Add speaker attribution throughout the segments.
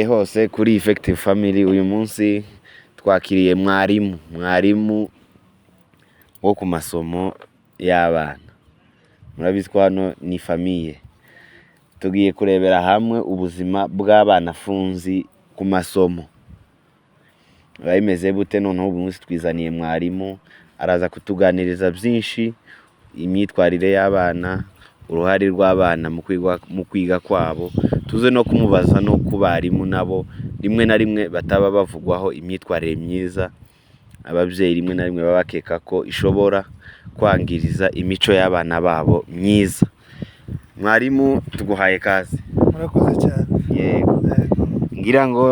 Speaker 1: Hose kuri Effective Family, uyu munsi twakiriye mwarimu wo ku masomo y'abana. Murabizi ko hano ni famille. Tugiye kurebera hamwe ubuzima bw'abanafunzi ku masomo biba bimeze bute. Noneho uyu munsi twizaniye mwarimu, araza kutuganiriza byinshi: imyitwarire y'abana, uruhare rw'abana mu kwiga kwabo. Tuze no kumubaza no ku barimu nabo rimwe na rimwe bataba bavugwaho imyitwarire myiza, ababyeyi rimwe na rimwe baba bakeka ko ishobora kwangiriza imico y'abana babo myiza. Mwarimu, tuguhaye kaze.
Speaker 2: Murakoze cyane.
Speaker 1: Yego.
Speaker 2: Yego.
Speaker 1: Ngira ngo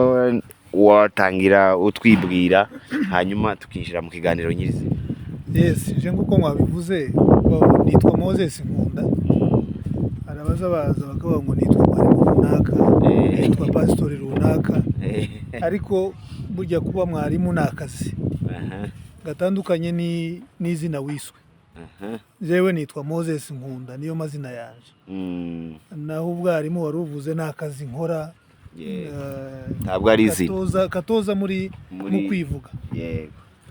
Speaker 1: watangira utwibwira, hanyuma tukinjira mu kiganiro nyirizina.
Speaker 2: Yes, je nguko mwabivuze, nitwa Moses Nkunda. Hari abaza baza bakavuga ngo nitwa mwarimu runaka, nitwa pasitori runaka, ariko burya kuba mwarimu ni akazi gatandukanye n'izina wiswe. Jewe nitwa Moses Nkunda, niyo mazina yanje. Naho ubwarimu wari uvuze ni akazi nkora.
Speaker 1: Ntabwo ari izina.
Speaker 2: Katoza muri mu kwivuga.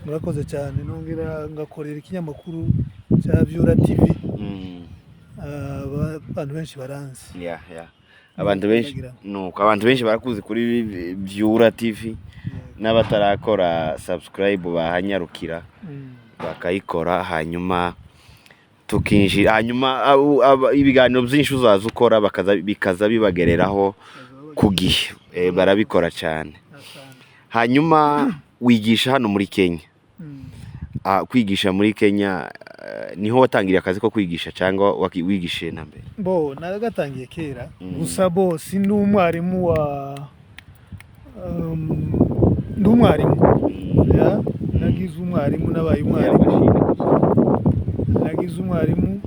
Speaker 2: Murakoze cyane. Nongera ngakorera ikinyamakuru cya Vyura TV. Abantu benshi baranzi.
Speaker 1: Yeah. Abantu benshi
Speaker 2: Ndagira ngo.
Speaker 1: Nuko abantu benshi barakuzi kuri Vyura TV, n'abatarakora subscribe bahanyarukira bakayikora, hanyuma tukinjira, hanyuma ibiganiro byinshi uzaza ukora bikaza bibagereraho ku gihe. Barabikora cyane.
Speaker 2: Asante.
Speaker 1: Hanyuma wigisha hano muri Kenya?
Speaker 2: Mm.
Speaker 1: Kwigisha muri Kenya, niho watangiriye akazi ko kwigisha cyangwa wigishije na mbere?
Speaker 2: Bo, naragatangiye kera. Gusa bo si ndi umwarimu wa ndi umwarimu ya nagize umwarimu, nabaye umwarimu,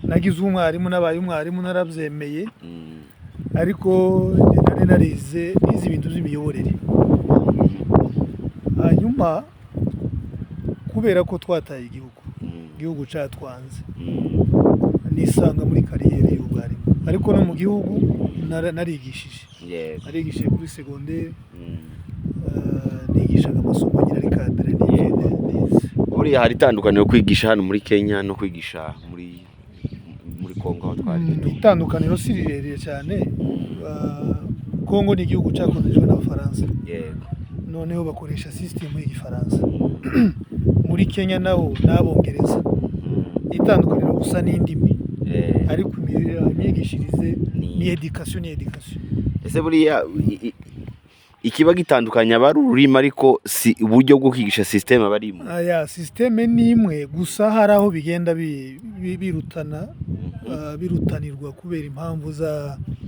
Speaker 2: nagize umwarimu, nabaye umwarimu, narabyemeye. Ariko njye nari narize, nize ibintu by'imiyoborere. Hanyuma kubera ko twataye igihugu, igihugu catwanze, nisanga muri carrière y'ubwarimu. Ariko no mu gihugu narigishije. Narigishije kuri segonderi. Nigishaga amasomo nyine ari cadre n'ibyo nize.
Speaker 1: Buriya hari itandukaniro kwigisha hano muri Kenya no kwigisha muri Kongo aho twari dutuye?
Speaker 2: Itandukaniro si rirerire cyane. Kongo ni igihugu cyakolonijwe n'Abafaransa. Noneho bakoresha sisitemu y'Igifaransa. Muri Kenya naho n'Abongereza. Itandukaniro gusa n'indimi, ariko imyigishirize ni éducation, ni éducation.
Speaker 1: Ese buriya ikiba gitandukanye aba ari ururimi, ariko si uburyo bwo kwigisha, système aba ari imwe?
Speaker 2: Aya système ni imwe, gusa hari aho bigenda birutana, birutanirwa kubera impamvu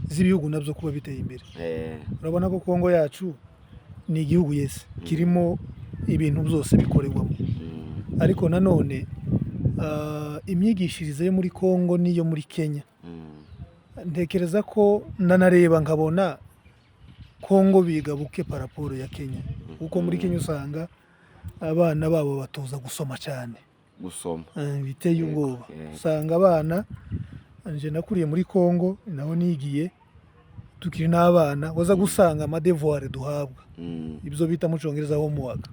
Speaker 2: z'ibihugu nabyo kuba biteye imbere. Urabona ko Kongo yacu ni igihugu, yes, kirimo ibintu byose bikorerwamo, ariko nanone imyigishirize yo muri Kongo n'iyo muri Kenya, ntekereza ko nanareba nkabona Kongo biga buke par rapport ya Kenya, kuko muri Kenya usanga abana babo batoza gusoma cyane.
Speaker 1: Gusoma.
Speaker 2: Biteye ubwoba. Usanga abana, nje nakuriye muri Kongo, naho nigiye tukiri n'abana, waza gusanga ama devoirs duhabwa, ibyo bita mu Cyongereza homework,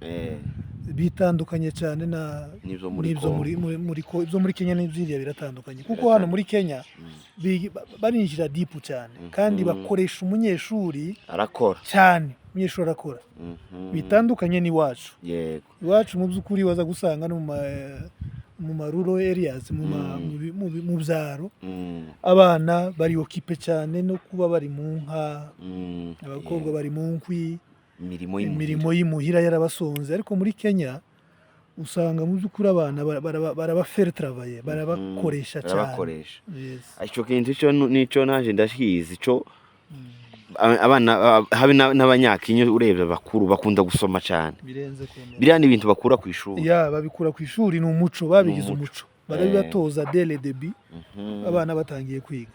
Speaker 2: bitandukanye cyane na
Speaker 1: n'ibyo muri
Speaker 2: n'ibyo
Speaker 1: Kongo.
Speaker 2: Ibyo muri Kenya n'ibyiriya biratandukanye, kuko hano muri Kenya barinjira deep cyane kandi bakoresha umunyeshuri
Speaker 1: arakora
Speaker 2: cyane. Umunyeshuri arakora, bitandukanye n'iwacu. Iwacu mu by'ukuri waza gusanga no mu ma rural areas, mu byaro, abana bari occupé cyane no kuba bari mu nka, abakobwa bari mu nkwi,
Speaker 1: imirimo y'imuhira.
Speaker 2: Imirimo y'imuhira yarabasonze. Ariko muri Kenya usanga mu by'ukuri abana baraba faire travailler, barabakoresha cyane.
Speaker 1: Barabakoresha.
Speaker 2: Yes.
Speaker 1: Ico kintu ico nico nanje ndashizi ico. Abana habe n'abanyakenya, urebye abakuru bakunda gusoma cyane.
Speaker 2: Birenze kwemera.
Speaker 1: Biriya ni ibintu bakura ku ishuri.
Speaker 2: Ya, babikura ku ishuri, ni umuco babigize.
Speaker 1: Ni umuco.
Speaker 2: Umuco barabibatoza dès le début, abana batangiye kwiga.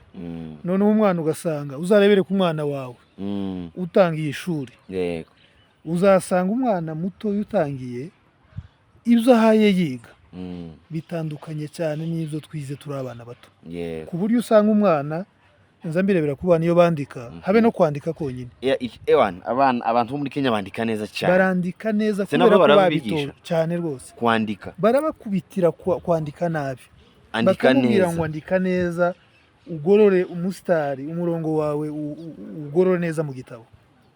Speaker 2: Noneho umwana ugasanga, uzarebere ku mwana wawe utangiye ishuri, uzasanga umwana muto utangiye, ibyo ahaye yiga bitandukanye cyane n'ibyo twize turi abana bato, ku buryo usanga umwana Nza mbirebera ku bana iyo bandika, habe no kwandika konyine.
Speaker 1: Ewana, abana, abantu bo muri Kenya bandika neza cyane.
Speaker 2: Barandika neza
Speaker 1: Se nabo
Speaker 2: kubera ko
Speaker 1: barabigisha?
Speaker 2: babitoje cyane rwose.
Speaker 1: Kwandika.
Speaker 2: Barabakubitira kwandika nabi.
Speaker 1: Andika
Speaker 2: Bakamubwira
Speaker 1: neza.
Speaker 2: ngo andika neza, ugorore umusitari, umurongo wawe ugorore neza mu gitabo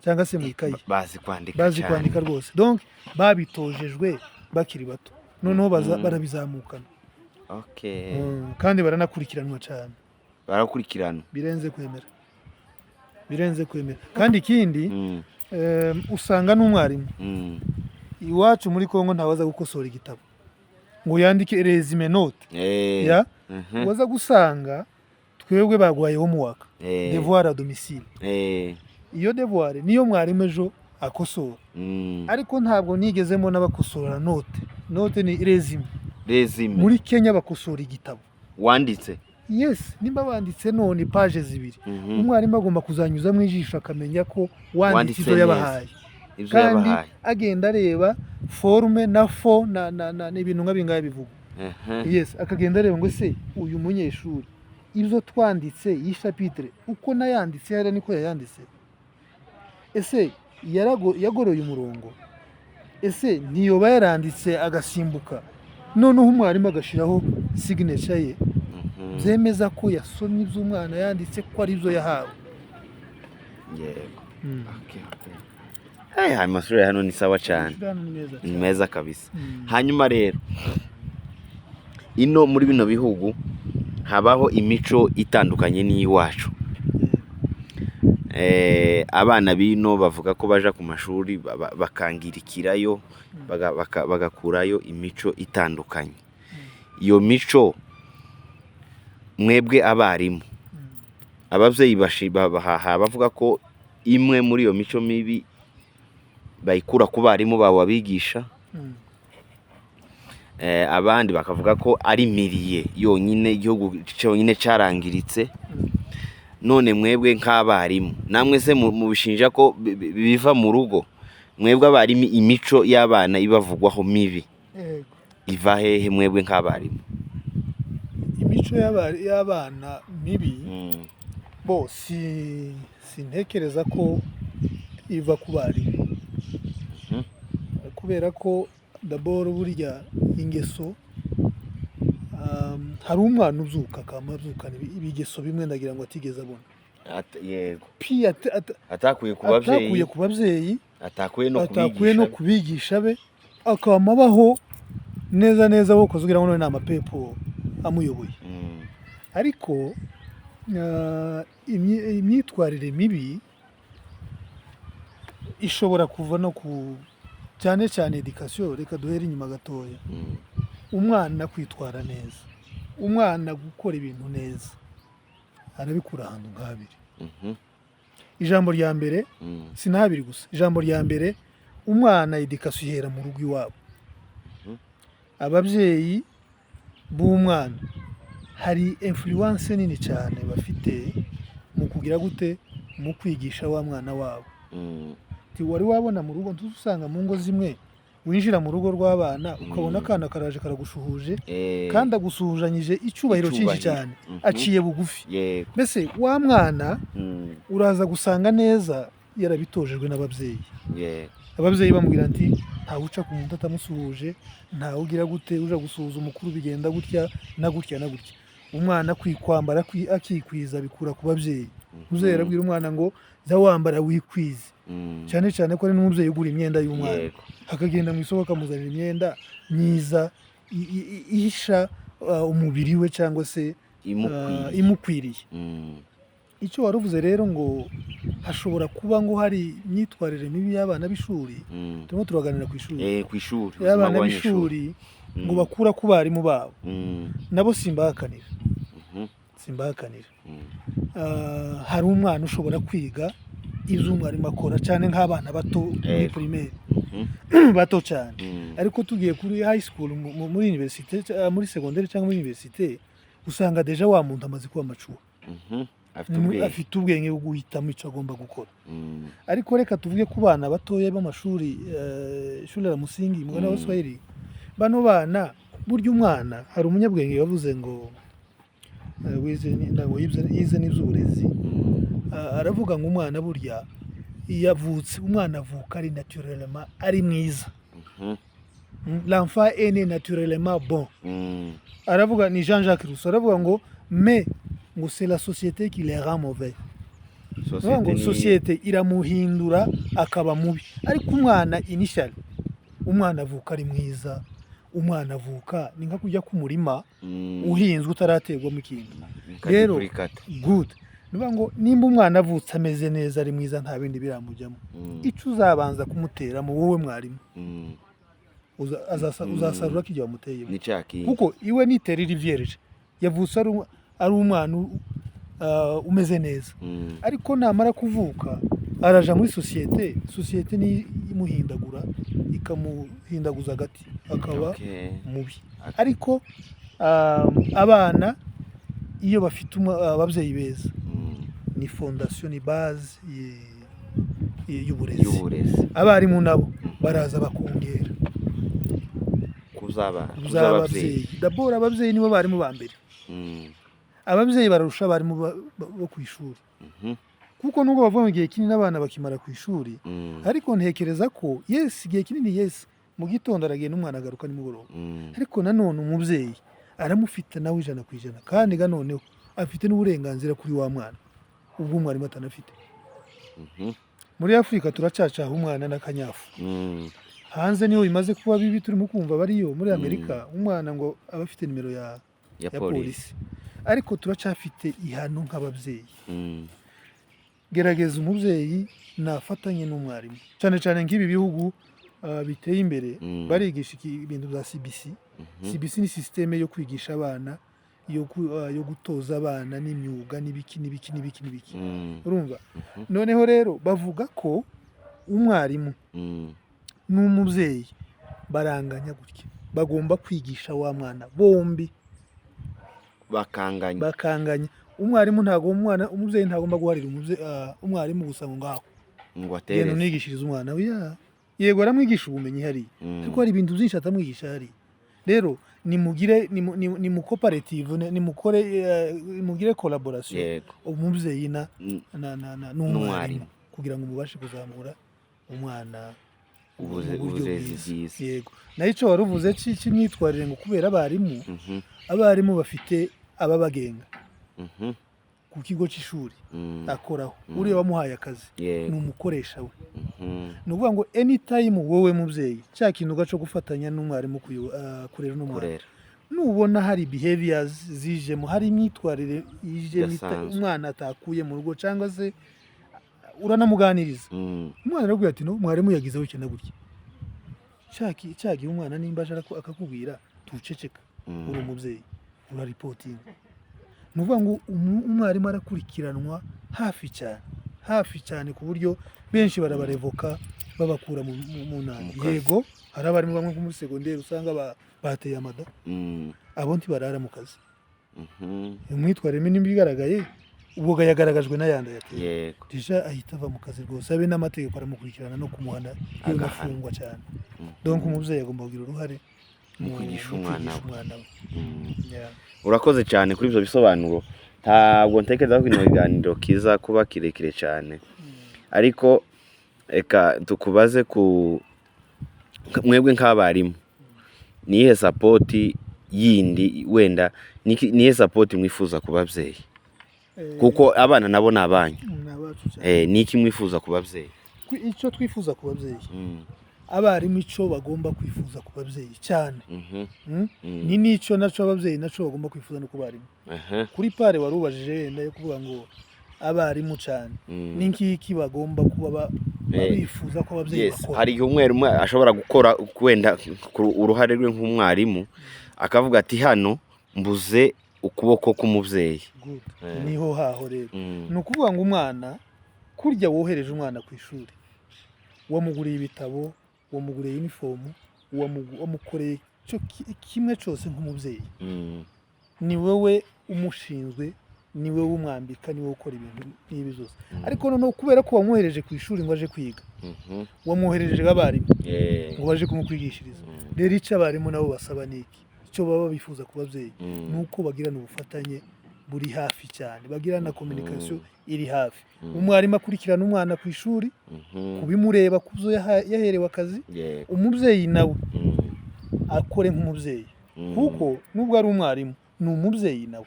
Speaker 2: cyangwa se mu ikayi.
Speaker 1: Bazi kwandika
Speaker 2: Bazi
Speaker 1: cyane.
Speaker 2: kwandika rwose. Donc babitojejwe bakiri bato, noneho barabizamukana. Kandi baranakurikiranwa cyane.
Speaker 1: Barakurikirana.
Speaker 2: Birenze kwemera, birenze kwemera. Kandi ikindi, usanga n'umwarimu iwacu muri Kongo ntawaza gukosora igitabo ngo yandike résumé, note. Ya waza gusanga twebwe baguhaye homework, devoir à domicile. Iyo devoir niyo mwarimu ejo akosora. Ariko ntabwo nigezemo n'abakosora note. Note ni résumé.
Speaker 1: Résumé.
Speaker 2: Muri Kenya bakosora igitabo.
Speaker 1: Wanditse.
Speaker 2: Yes, nimba banditse none page 2, umwarimu agomba kuzanyuzamo ijisho akamenya ko wanditse
Speaker 1: Wanditse
Speaker 2: ibyo
Speaker 1: neza.
Speaker 2: yabahaye.
Speaker 1: Ibyo
Speaker 2: Kandi
Speaker 1: yabahaye.
Speaker 2: agenda areba forme na fond na n'ibintu nka bingahe bivuga. Yes, akagenda areba ngo ese uyu munyeshuri ibyo twanditse iyi chapitre uko nayanditse hariya niko yayanditse? Ese yagoroye umurongo? Ese ntiyoba yaranditse agasimbuka? Noneho umwarimu agashyiraho signature ye, byemeza ko yasomye ibyo umwana yanditse, ko ari byo yahawe.
Speaker 1: Yego. Okay. Hey, aya mashuri hano ni sawa cyane.
Speaker 2: Amashuri hano ni meza
Speaker 1: Ni
Speaker 2: cyane.
Speaker 1: meza kabisa. Hanyuma rero, ino muri bino bihugu habaho imico itandukanye n'iy'iwacu. Abana bino bavuga ko baja ku mashuri bakangirikirayo, bagakurayo imico itandukanye. Iyo mico, mwebwe abarimu, ababyeyi bavuga ko imwe muri iyo mico mibi bayikura ku barimu babo babigisha. Abandi bakavuga ko ari milieu yonyine, igihugu cyonyine cyarangiritse. None mwebwe nk'abarimu, namwe se mubishinja ko biva mu rugo? Mwebwe abarimu, imico y'abana ibavugwaho mibi iva hehe, mwebwe nk'abarimu?
Speaker 2: Imico y'abana mibi, bo si sintekereza ko iva ku barimu, kubera ko d'abord burya ingeso, hari umwana ubyuka akama abyukana ibigeso bimwe ndagira ngo atigeze abona.
Speaker 1: Yego.
Speaker 2: Pi
Speaker 1: Atakuye ku babyeyi.
Speaker 2: Atakuye ku babyeyi.
Speaker 1: Atakuye no
Speaker 2: Atakuye no
Speaker 1: kubigisha.
Speaker 2: Kubigisha be, akama abaho neza neza wo kugira ngo none ni amapepo amuyoboye. Ariko imyitwarire mibi ishobora kuva no ku cyane cyane éducation. Reka duhere inyuma gatoya. Umwana kwitwara neza, umwana gukora ibintu neza, arabikura ahantu nk'abiri. Ijambo rya mbere, si n'abiri gusa, ijambo rya mbere, umwana éducation ihera mu rugo iwabo. Ababyeyi b'umwana hari influence nini cyane bafite mu kugira gute, mu kwigisha wa mwana wabo. Ati, wari wabona mu rugo, ntuzi usanga mu ngo zimwe winjira mu rugo rw'abana ukabona akana karaje karagushuhuje, kandi agusuhuzanyije icyubahiro cyinshi
Speaker 1: Icyubahiro.
Speaker 2: cyane, aciye bugufi. Mbese wa mwana uraza gusanga neza yarabitojejwe n'ababyeyi. Ababyeyi bamubwira ati ntawe uca ku muntu atamusuhuje, ntawe ugira gute, uja gusuhuza umukuru bigenda gutya na gutya na gutya. Umwana kwikwambara akikwiza bikura ku babyeyi. Umubyeyi arabwira umwana ngo jya wambara wikwize, cyane cyane ko ari n'umubyeyi ugura imyenda y'umwana, akagenda mu isoko akamuzanira imyenda myiza ihisha umubiri we cyangwa se
Speaker 1: Imukwiriye.
Speaker 2: Imukwiriye. Icyo wari uvuze rero ngo hashobora kuba ngo hari imyitwarire mibi y'abana b'ishuri, turimo turaganira ku ishuri,
Speaker 1: Ku ishuri, ubuzima
Speaker 2: y'abana
Speaker 1: bw'abanyeshuri.
Speaker 2: b'ishuri ngo bakura ku barimu babo, nabo simbahakanira, simbahakanira. Hari umwana ushobora kwiga ibyo umwarimu akora, cyane nk'abana bato muri primaire, bato cyane. Ariko tugiye kuri high school, muri université, muri secondaire cyangwa muri université, usanga déjà wa muntu amaze kuba mature.
Speaker 1: Afite ubwenge.
Speaker 2: Afite ubwenge bwo guhitamo icyo agomba gukora. Ariko reka tuvuge ku bana batoya b'amashuri, shule la msingi mugana w'Abaswahili, bano bana burya umwana, hari umunyabwenge yavuze ngo Wize ntabwo yize n'iby'uburezi. Aravuga ngo umwana burya iyo avutse, umwana avuka ari naturellement ari mwiza. L'enfant est né naturellement bon. Aravuga, ni Jean Jacques Rousseau, aravuga ngo mais ngo c'est la société qui les rend mauvais. Aravuga ngo société iramuhindura akaba mubi, ariko umwana initial, umwana avuka ari mwiza. Umwana avuka ni nka kujya k'umurima uhinzwe utaraterwamo ikintu. Rero good, ni ukuvuga ngo nimba umwana avutse ameze neza, ari mwiza, nta bindi biramujyamo, icyo uzabanza kumuteramo wowe mwarimu, uzasarura ko igihe wamuteyemo.
Speaker 1: Ni cya kindi.
Speaker 2: Kuko iwe ni terre iri vierge, yavutse ari umwana umeze neza, ariko namara kuvuka araja muri sosiyete, sosiyete niyo imuhindagura, ikamuhindaguza agati akaba mubi. Ariko abana iyo bafite ababyeyi beza, ni fondation, ni base y'uburezi.
Speaker 1: Y'uburezi.
Speaker 2: Abarimu nabo baraza bakongera
Speaker 1: kuzaba
Speaker 2: kuz'ababyeyi. D'abord ababyeyi nibo barimu ba mbere. Ababyeyi bararusha abarimu bo ku ishuri, kuko nubwo bavuga ngo igihe kinini abana bakimara ku ishuri, ariko ntekereza ko yes, igihe kinini, yes, mu gitondo aragenda, umwana agaruka nimugoroba, ariko nanone umubyeyi aramufite nawe 100%, kandi ga noneho afite n'uburenganzira kuri wa mwana ubwo umwarimu atanafite. Muri Afurika turacacaha umwana n'akanyafu. Hanze niho bimaze kuba bibi, turimo kumva bariyo muri Amerika, umwana ngo aba afite nimero ya
Speaker 1: ya
Speaker 2: ya
Speaker 1: polisi.
Speaker 2: Polisi. Ariko turacyafite ihano nk'ababyeyi. Gerageza umubyeyi nafatanye n'umwarimu, cyane cyane nk'ibi bihugu biteye imbere, barigisha ibintu bya CBC. CBC ni système yo kwigisha abana, yo gutoza abana n'imyuga n'ibiki n'ibiki n'ibiki n'ibiki. Urumva, noneho rero bavuga ko umwarimu n'umubyeyi baranganya gutya, bagomba kwigisha wa mwana bombi.
Speaker 1: Bakanganya.
Speaker 2: Bakanganya. Umwarimu ntabwo, umwana, umubyeyi ntagomba guharira umwarimu gusa ngo ngaho
Speaker 1: ngo
Speaker 2: genda
Speaker 1: atereze
Speaker 2: unigishirize umwana we. Yego, aramwigisha ubumenyi hariya, ariko hari ibintu byinshi atamwigisha hariya. Rero nimugire nimu cooperative, nimukore, nimugire collaboration, umubyeyi na
Speaker 1: n'umwarimu.
Speaker 2: N'umwarimu, kugira ngo mubashe kuzamura umwana mu buryo
Speaker 1: uburezi
Speaker 2: bwiza.
Speaker 1: Bwiza.
Speaker 2: Yego, naho icyo wari uvuze cy'imyitwarire ngo kubera abarimu, abarimu bafite ababagenga ku kigo cy'ishuri akoraho. Uriya wamuhaye akazi ni umukoresha we. Ni ukuvuga ngo anytime wowe mubyeyi, cya kintu gaco gufatanya n'umwarimu kurera n'umwana,
Speaker 1: kurera,
Speaker 2: nubona hari behaviors zijemo, hari imyitwarire yijemo
Speaker 1: idasanzwe,
Speaker 2: umwana atakuye mu rugo, cyangwa se uranamuganiriza, umwana arakubwira ati: "No, mwarimu yagize gutya na gutya." Cya gihe umwana nimba aje akakubwira, tuceceka. Uri umubyeyi, uraripotinga. Ni ukuvuga ngo umwarimu arakurikiranwa hafi cyane, hafi cyane, ku buryo benshi barabarevoka, babakura mu nama.
Speaker 1: Mu kazi.
Speaker 2: Yego, hari abarimu bamwe nko muri segonderi usanga bateye amada, abo ntibarara mu kazi. Imyitwarire mibi nimba igaragaye, ubwo yagaragajwe n'ayandi yateye, déjà ahita ava mu kazi rwose, abe n'amategeko aramukurikirana no kumuhana, yewe
Speaker 1: Agahana.
Speaker 2: unafungwa cyane. Donc umubyeyi agomba kugira uruhare
Speaker 1: mu kwigisha umwana
Speaker 2: kwigisha
Speaker 1: we.
Speaker 2: Umwana we. Yeah.
Speaker 1: Urakoze cyane kuri ibyo bisobanuro. Ntabwo ntekereza ko kino kiganiro kiza kuba kirekire cyane, ariko reka tukubaze ku mwebwe nk'abarimu, ni iyihe support yindi wenda, ni iyihe support mwifuza ku babyeyi? Kuko abana nabo ni abanyu.
Speaker 2: Ni abacu cyane.
Speaker 1: Ni iki mwifuza ku babyeyi?
Speaker 2: Icyo twifuza ku babyeyi, abarimu icyo bagomba kwifuza ku babyeyi cyane, ni n'icyo naco ababyeyi naco bagomba kwifuza no ku barimu. Kuri part wari ubajije wenda yo kuvuga ngo abarimu cyane ni nk'iki bagomba kuba bifuza ko ababyeyi bakora.
Speaker 1: Hari igihe umwarimu ashobora gukora wenda ku uruhare rwe nk'umwarimu, akavuga ati: "Hano mbuze ukuboko k'umubyeyi."
Speaker 2: Good. Niho haho rero, ni ukuvuga ngo umwana, kurya wohereje umwana ku ishuri, wamuguriye ibitabo, wamuguriye uniform, wamukoreye cyo kimwe cyose nk'umubyeyi, ni wowe umushinzwe, ni wowe umwambika, ni wowe ukora ibintu nk'ibi byose. Ariko noneho kubera ko wamwohereje ku ishuri ngo aje kwiga, wamwohereje abarimu ngo baje kumukwigishiriza. Rero icyo abarimu nabo basaba ni iki? Icyo baba bifuza ku babyeyi ni uko bagirana ubufatanye. Buri hafi cyane, bagira na communication iri hafi. Umwarimu akurikirana umwana ku ishuri, kubimureba ku byo yaherewe akazi. Umubyeyi nawe akore nk'umubyeyi, kuko nubwo ari umwarimu, ni umubyeyi nawe.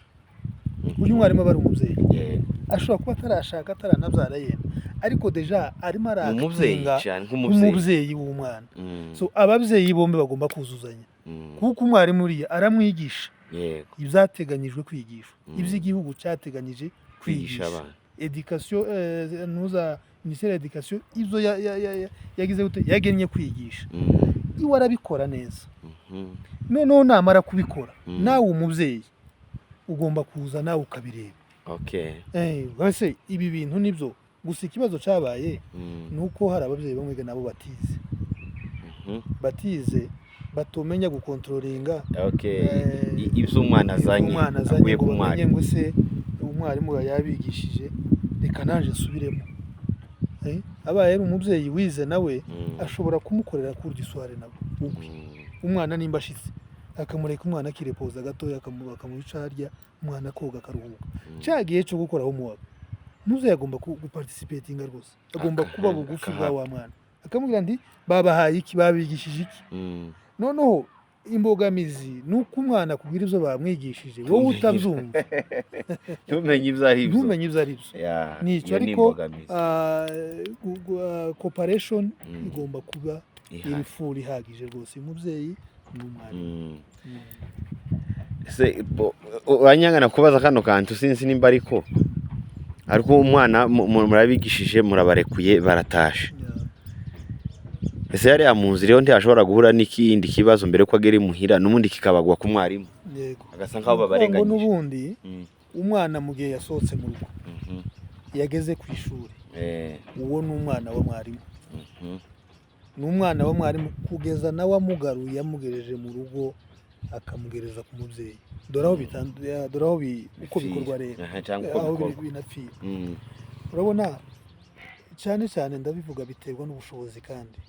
Speaker 2: Burya umwarimu aba ari umubyeyi. Ashobora kuba atarashaka, ataranabyara yenda, ariko déjà arimo
Speaker 1: Ni umubyeyi
Speaker 2: aractinga
Speaker 1: cyane, nk'umubyeyi.
Speaker 2: nk'umubyeyi w'umwana. So ababyeyi bombi bagomba kuzuzanya, kuko umwarimu uriya aramwigisha ibyateganyijwe kwigishwa, iby'igihugu cyateganyije
Speaker 1: kwigisha
Speaker 2: kwigisha
Speaker 1: abana.
Speaker 2: Éducation, nuza minisiteri ya éducation, ibyo yagize gute, yagennye kwigisha, iwe arabikora neza. Noneho namara kubikora, nawe umubyeyi ugomba kuza nawe ukabireba. Ese ibi bintu nibyo? Gusa ikibazo cyabaye ni uko hari ababyeyi bamwe nabo batize, batize, batumenya gucontrollinga
Speaker 1: Ibyo umwana azanye,
Speaker 2: umwana azanye,
Speaker 1: akuye
Speaker 2: ngo
Speaker 1: ku
Speaker 2: bamenye
Speaker 1: mwarimu.
Speaker 2: ngo se umwarimu yabigishije, reka naje nsubiremo. Abaye ari umubyeyi wize nawe, ashobora kumukorera cours du soir nawe ubwe. Umwana nimba ashitse, akamureka umwana akirepoza gatoya, akamuha ico arya, umwana koga, akaruhuka. Cya gihe cyo gukora homework, umubyeyi agomba guparticipatinga rwose, agomba kuba bugufi bwa wa mwana, akamubwira nti babahaye iki, babigishije iki? Noneho imbogamizi ni uko umwana akubwira ibyo bamwigishije, wowe utabyumva.
Speaker 1: Ntumenye ibyo ari byo.
Speaker 2: Ntumenye ibyo ari byo. Nicyo.
Speaker 1: Iyo ni
Speaker 2: Ariko
Speaker 1: imbogamizi.
Speaker 2: Cooperation igomba kuba
Speaker 1: ihari.
Speaker 2: Iri full, ihagije rwose, umubyeyi n'umwarimu.
Speaker 1: Ese uranyangana kubaza kano kantu, sinzi nimba ariko umwana murabigishije, murabarekuye, baratashe. Ese yariya mu nzira iyo ntiyashobora guhura n'ikindi kibazo mbere yuko agera imuhira, n'ubundi kikabagwa ku mwarimu,
Speaker 2: Yego.
Speaker 1: agasa nk'aho
Speaker 2: Ni ukuvuga ngo
Speaker 1: babarenganyije?
Speaker 2: N'ubundi umwana mu gihe yasohotse mu rugo, yageze ku ishuri, uwo ni umwana wa mwarimu. Ni umwana wa mwarimu kugeza nawe amugaruye, yamugejeje mu rugo, akamugereza ku mubyeyi. Dore aho dore aho uko bikorwa rero.
Speaker 1: Aha, cyangwa uko
Speaker 2: Aho
Speaker 1: bikorwa.
Speaker 2: binapfira. Urabona, cyane cyane ndabivuga, biterwa n'ubushobozi kandi.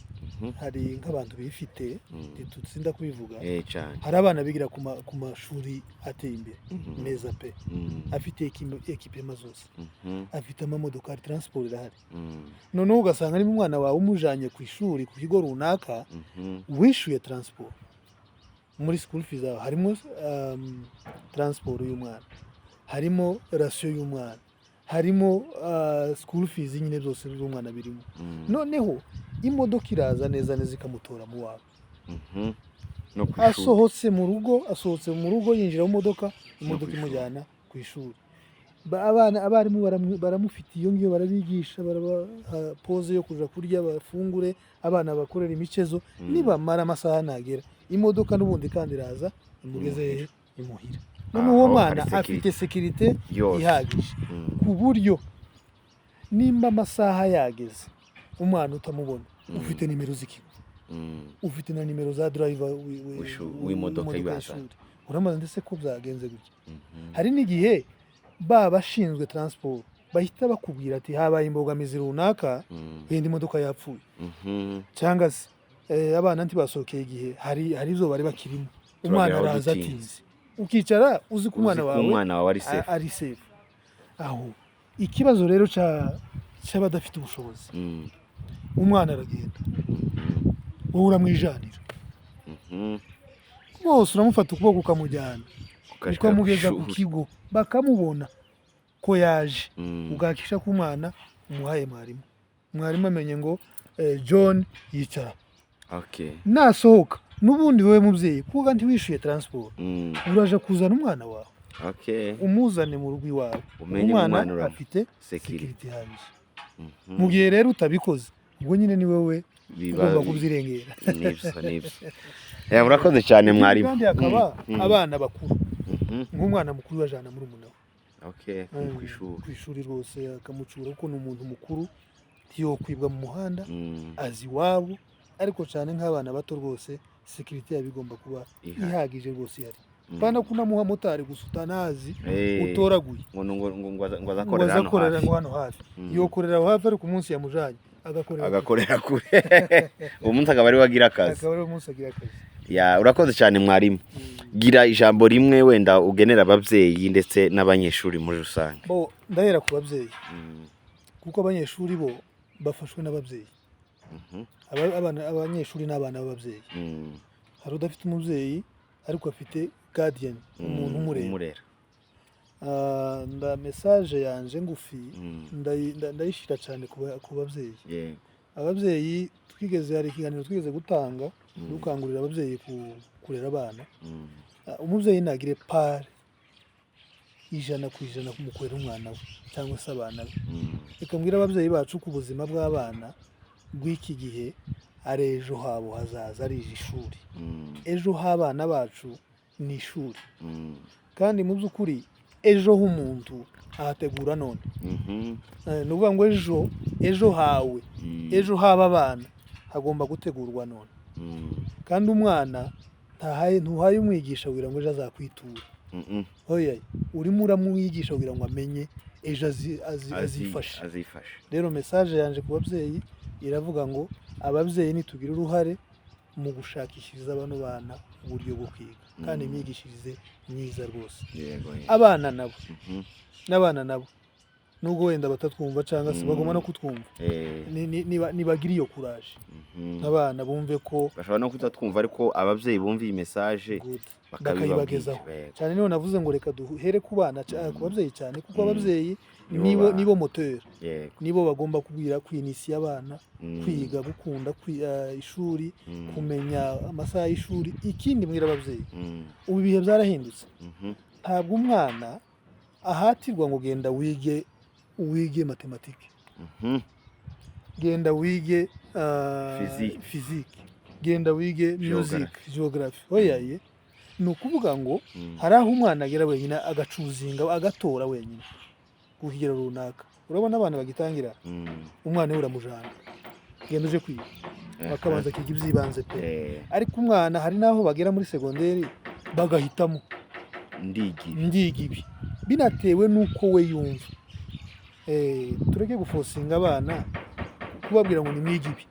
Speaker 2: Hari nk'abantu bifite, ntitutsinda kubivuga.
Speaker 1: Cyane.
Speaker 2: Hari abana bigira ku mashuri ateye imbere, meza pe, afite équipement zose, afite amamodokari, transport irahari. Noneho ugasanga niba umwana wawe umujanye ku ishuri, ku kigo runaka, wishyuye transport, muri school fees zawe harimo transport y'umwana, harimo ration y'umwana, harimo school fees nyine, byose by'umwana birimo. Noneho imodoka iraza neza neza ikamutora mu wawe.
Speaker 1: No ku ishuri.
Speaker 2: Asohotse mu rugo, yinjira mu modoka, imodoka
Speaker 1: Ku ishuri.
Speaker 2: imujyana ku ishuri. Abana, abarimu baramufite iyo ngiyo, barabigisha, barabaha pause yo kuja kurya, bafungure, abana bakorera imicezo. Nibamara, amasaha nagera, imodoka n'ubundi kandi iraza imugeze hehe? Imuhira. None uwo
Speaker 1: Aho
Speaker 2: mwana
Speaker 1: hari
Speaker 2: afite sécurité
Speaker 1: yose.
Speaker 2: ihagije, ku buryo nimba amasaha yageze umwana utamubona, ufite nimero z'ikigo, ufite na nimero za driver
Speaker 1: w'imodoka ibazana.
Speaker 2: y'ishuri, uramaze ndetse ko byagenze gutya. Hari n'igihe ba bashinzwe transport bahita bakubwira ati habaye imbogamizi runaka, wenda imodoka yapfuye, cyangwa se abana ntibasohokeye igihe, hari izo bari bakirimo, umwana
Speaker 1: Turageraho
Speaker 2: araza
Speaker 1: dutinze.
Speaker 2: atinze, ukicara uzi ko umwana
Speaker 1: Uzi ko
Speaker 2: wawe
Speaker 1: umwana wawe ari safe.
Speaker 2: Ari safe. Aho ikibazo rero cy'abadafite ubushobozi, umwana aragenda, wowe uramwijanira bose, uramufata ukuboko ukamujyana,
Speaker 1: Ukashika
Speaker 2: ukamugeza ku
Speaker 1: kw'ishuri.
Speaker 2: kigo, bakamubona ko yaje, ugakisha ko umwana umuhaye mwarimu, mwarimu amenye ngo John yicara. Nasohoka n'ubundi, wowe mubyeyi, kuko ntiwishyuye transport, uraje kuzana umwana wawe, umuzane mu rugo iwawe.
Speaker 1: Umenye
Speaker 2: Umwana
Speaker 1: umwana
Speaker 2: afite
Speaker 1: security.
Speaker 2: sécurité ihagije. Mu gihe rero utabikoze, ubwo nyine ni wowe ugomba kubyirengera.
Speaker 1: Nibyo, nibyo. Murakoze cyane, mwarimu.
Speaker 2: Kandi hakaba abana bakuru, nk'umwana mukuru bajana muri we.
Speaker 1: Ku ishuri.
Speaker 2: Ku ishuri rwose, akamucura kuko ni umuntu mukuru, ntiyokwibwa mu muhanda, azi iwabo. Ariko cyane nk'abana bato rwose, sécurité yabo igomba kuba
Speaker 1: Ihari.
Speaker 2: ihagije rwose, ihari. Pana kunamuha motari gusa utanazi, utoraguye,
Speaker 1: ngo
Speaker 2: ngo
Speaker 1: azakorera hano
Speaker 2: azakorera
Speaker 1: hafi.
Speaker 2: ngo hano hafi. Yokorera aho hafi, ariko umunsi yamujanye agakorera kure.
Speaker 1: Agakorera kure, uwo munsi akaba ariwe agira akazi.
Speaker 2: Akaba ari umunsi agira akazi.
Speaker 1: Ya, urakoze cyane, mwarimu. Gira ijambo rimwe wenda ugenera ababyeyi ndetse n'abanyeshuri muri rusange.
Speaker 2: Bo, ndahera ku babyeyi, kuko abanyeshuri bo bafashwe n'ababyeyi. Abanyeshuri ni abana b'ababyeyi. Hari udafite umubyeyi ariko afite guardian, umuntu umurera.
Speaker 1: Umurera.
Speaker 2: Ah, nda message yanje ngufi ndayishyira cyane ku babyeyi. Ababyeyi, twigeze, hari ikiganiro twigeze gutanga dukangurira ababyeyi kurera abana. Ah, umubyeyi nagire part 100% mu kurera umwana we cyangwa se abana be. Reka mbwire ababyeyi bacu ko ubuzima bw'abana bw'iki gihe ari ejo habo hazaza, ari ishuri. Ejo h'abana bacu ni ishuri. Kandi mu by'ukuri ejo h'umuntu ahategura none. Ni ukuvuga ngo ejo hawe, ejo h'aba bana hagomba gutegurwa none. Kandi umwana ntuhaye umwigisha kugira ngo ejo azakwiture. Oya, urimo uramwigisha kugira ngo amenye ejo azifashe.
Speaker 1: Azifashe.
Speaker 2: Rero message yanje ku babyeyi iravuga ngo ababyeyi nitugire uruhare mu gushakishiriza bano bana uburyo bwo kwiga kandi imyigishirize myiza rwose.
Speaker 1: Yego.
Speaker 2: Abana nabo, n'abana nabo, nubwo wenda batatwumva cyangwa se bagomba no kutwumva, nibagire iyo courage, abana bumve ko
Speaker 1: bashobora no kutatwumva, ariko ababyeyi bumva iyi message
Speaker 2: Good.
Speaker 1: bakabibabwira.
Speaker 2: Bakayibagezaho. Cyane niyo navuze ngo reka duhere ku bana, ku babyeyi cyane, kuko ababyeyi
Speaker 1: Nibo
Speaker 2: nibo nibo moteur, nibo bagomba kubwira, kwinisiya abana kwiga, gukunda ishuri, kumenya amasaha y'ishuri. Ikindi mbwira ababyeyi, ubu ibihe byarahindutse. Ntabwo umwana ahatirwa ngo genda wige, wige mathématiques, genda wige
Speaker 1: Physique.
Speaker 2: physique, genda wige music,
Speaker 1: Geography.
Speaker 2: geography. Oya ye, ni ukuvuga ngo hari aho umwana agera wenyine agachoosinga, agatora wenyine ku kigero runaka. Urabona abana bagitangira, umwana we uramujana, genda uje kwiga, bakabanza akiga iby'ibanze pe. Ariko umwana hari n'aho bagera muri segonderi bagahitamo:
Speaker 1: Ndiga ibi.
Speaker 2: Ndiga ibi, binatewe n'uko we yumva. Tureke guforcinga abana, kubabwira ngo nimwige ibi.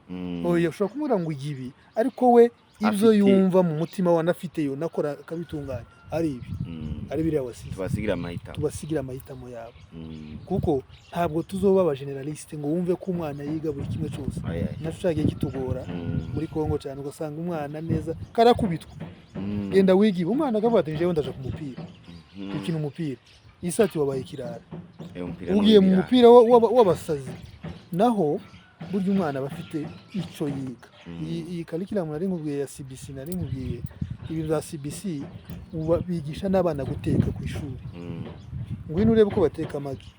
Speaker 2: Oya, ushobora kumubwira ngo iga ibi, ariko we ibyo yumva mu mutima we anafite yonakora akabitunganya ari ibi, ari biriya wasize.
Speaker 1: Tubasigira amahitamo.
Speaker 2: Tubasigira amahitamo yabo, kuko ntabwo tuzoba aba généraliste ngo wumve ko umwana yiga buri kimwe cyose.
Speaker 1: Oya.
Speaker 2: Nacyo cyagiye kitugora muri Kongo cyane, ugasanga umwana neza karakubitwa, genda wiga ibi, umwana akavuga ati njyewe ndaja ku mupira, gukina umupira. Isati wabaye ikirara.
Speaker 1: Umupira
Speaker 2: ugiye mu
Speaker 1: n'uw'ibirara.
Speaker 2: mupira w'abasazi. Naho burya umwana aba afite icyo yiga. Iyi curriculum nari nkubwiye ya CBC, nari nkubwiye ibi bya CBC, uba bigisha n'abana guteka ku ishuri. Ngwino urebe uko bateka amagi.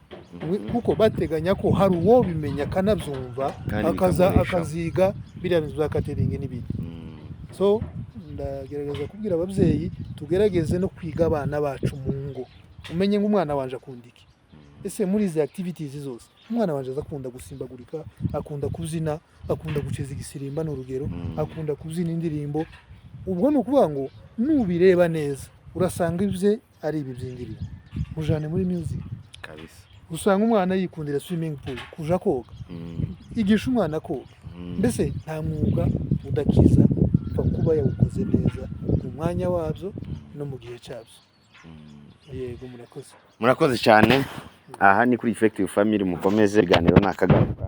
Speaker 2: Kuko bateganya ko hari uwo bimenya akanabyumva,
Speaker 1: Kandi
Speaker 2: akaza
Speaker 1: bikamubeshaho.
Speaker 2: akaziga biriya bintu bya catering n'ibindi. So ndagerageza kubwira ababyeyi, tugerageze no kwiga abana bacu mu ngo, umenye ngo umwana wanje akunda iki. Ese muri izi activities zose umwana wanje aza akunda gusimbagurika, akunda kubyina, akunda guceza igisirimba, ni urugero, akunda kubyina indirimbo? Ubwo ni ukuvuga ngo nubireba neza urasanga ibye ari ibi by'indirimbo, mujane muri music.
Speaker 1: Kabisa.
Speaker 2: Usanga umwana yikundira swimming pool, kuja koga, igisha umwana koga. Mbese nta mwuga udakiza, upfa kuba yawukoze neza mu mwanya wabyo no mu gihe cyabyo. Yego, murakoze.
Speaker 1: Murakoze cyane. Aha ni kuri Effective Family, mukomeze ibiganiro nakagaruka.